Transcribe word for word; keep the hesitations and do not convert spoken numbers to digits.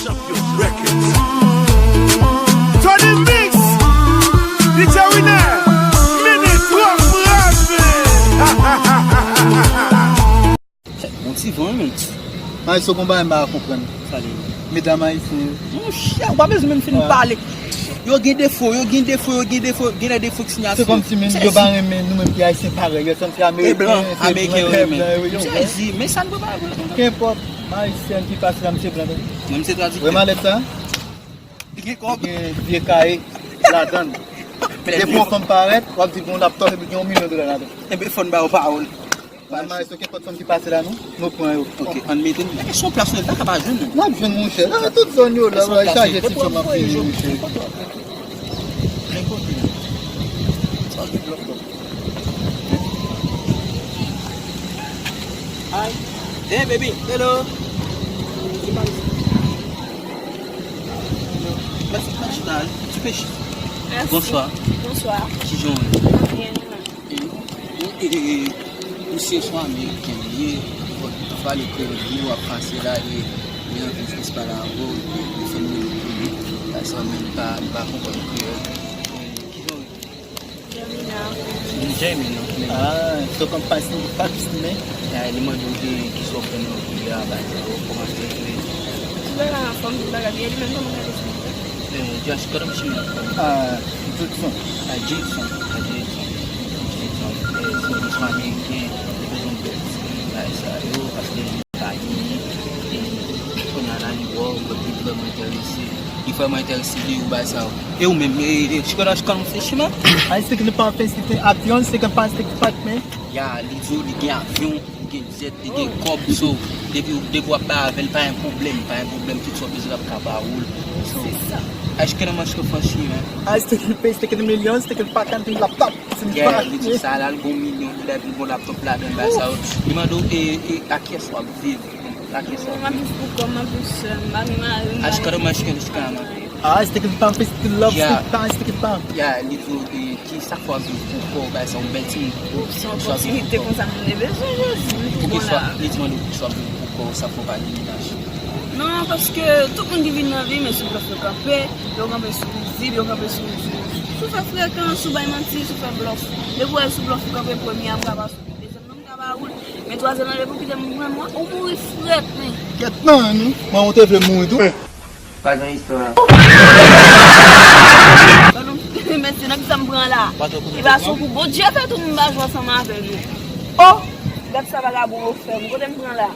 Records. Tony Mix, D J Winner, Mini Twòp Rave. Yon ti van, men. Maestro, gon bagay m pa konprann. Sa li ye? Medam ayisyen yo. Monchè, ou pa bezwen menm fin pale. Yo gen defo, yo gen defo, yo gen defo, gen de defo ki sinyati. Se kòmsi menm yo pa renmen nou menm ki ayisyen parèy yo, se kòmsi ameriken, se blan, ameriken yo renmen. Yo sezi, men sa n pa vre. Kenpòt, m ayisyen ki pase la, m se blan. Mwen, m se tradiktè. Wè malèt sa? Li gen kòb. Gen vye kaye ladan l. Depi yon fanm parèt, w ap di gon laptòp epi gen yon milyon dola ladan l. Enben, fò n ba yo pawòl. Maestro, kenpòt fanm ki pase la, nou, nou pran yo. Ok, ann mete n. Mete sou plas, nou pa ka pa jwenn nou. N ap jwenn, monchè. Ah, tout zòn yo la, w al chaje ti fanm ap peye, monchè. Hi. Hey, baby. Hello. Mèsi, mèsi, dal. Ti pèch. Mèsi. Bonswa. Bonswa. Kijan w ye? Mwen byen, ou menm? E, e, e, e, misye se yon ameriken li ye, fò, fò pale kreyòl li, w ap pase la, li, li anvi jis pale avè w, li, li fè m rele pou li. Sa, sa, men li pa, li pa konprann kreyòl. E, kijan w rele? Jamina. Jamina, ok. Ah, so kòm pa si, pa si, men. Ya, li mande w de kisa w fè nan vi a, bagay sa yo, kòman w fè. Ti bagay anfòm, tout bagay byen, li menm kòman w rele, silvouplè? Eh, Josh, kòman w rele? Ah, Judson. Ah, Judson. Ah, Judson. Judson. Eh, se yon ameriken, li bezwen bèl ti bagay sa yo, paske li pa gen, e, kounye a la, li wè w, li vrèman enterese. Li vrèman enterese de ou, bagay sa yo. E ou menm, e, e, chikònòch kòm se chiman? I stick to the pump, stick to avion, stick to pump, stick to apartment. Ya, li di w li gen avyon, li gen jet, li gen kòb, so, depi, depi w ap bay avè l, pa gen pwoblèm, pa gen pwoblèm, tout sa w bezwen l ap ka ba ou l. So, se sa. Acho que não mais que eu faço, né? I stick to the pay, stick to the million, stick to the pack and the laptop. Yeah, li di sa la, l gon milyon dola, epi l gon laptop ladan l, bagay sa yo. Li mande w, e, e, a kiyès w ap viv? Bon, la kesyon. Mwen, m ap viv pou kò m, m ap viv sèl, m pa gen mari, m pa gen pitit, m pa gen anyen. Acho que não mais que eu faço. Ah, stick to the pump, stick to love, stick to time, stick to pump. Ya, li di w, e, ki sa fè w ap viv pou kò w, bagay sa, yon bèl timoun. Ou se yon opòtinite konsa m te bezwen, Jezi, m tou bon la. Li di mande w poukisa w ap viv pou kò w, sa fè w pa gen mennaj. Non, paske tout moun ki vin nan vi m, e sou blòf yo kanpe, yo kanpe sou rizib, yo kanpe sou, sou, sou fè frekan, sou bay manti, sou fè blòf. Depi w wè sou blòf ou kanpe, premye a m ka pa sou li, dezyèm nan m ka pa ou li, men twazyèm nan depi w kite m pran mwen, ou mouri frèt, men. Kèt nan, nou. Mwen, ou te vle mouri tou. Pa gen istwa. Bon, nou, men se nan ki sa m pran la. E pa sou kou Bondye fè tou m pa jwe ansanm avè l. Oh! Gad sa vagabon yo fè m. Kote m pran la?